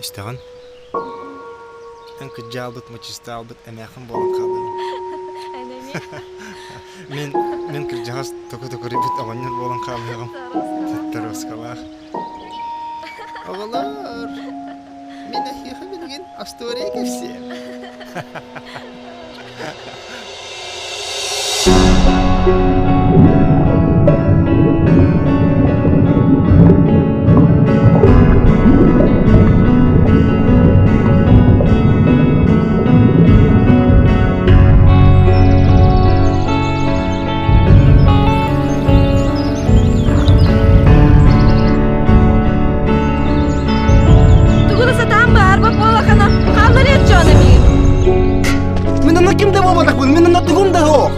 Истэҕин? Эн кыдьаалбыт, мычыстаалбыт эмээххин буолан хаалыаҥ. Эн эмиэ. Мин, мин кырдьаҕас току-токуруйбут оҕонньор буолан хаалыаҕым. Торуоскалаах. Оҕолоор, мин эһиэхэ билигин остуоруйа кэпсиэм. Тугу да сатаан баарба буолахана хаалларыа дьон эмиэ. Мин онно ким да буолбатахпын, мин онно тугум да суох.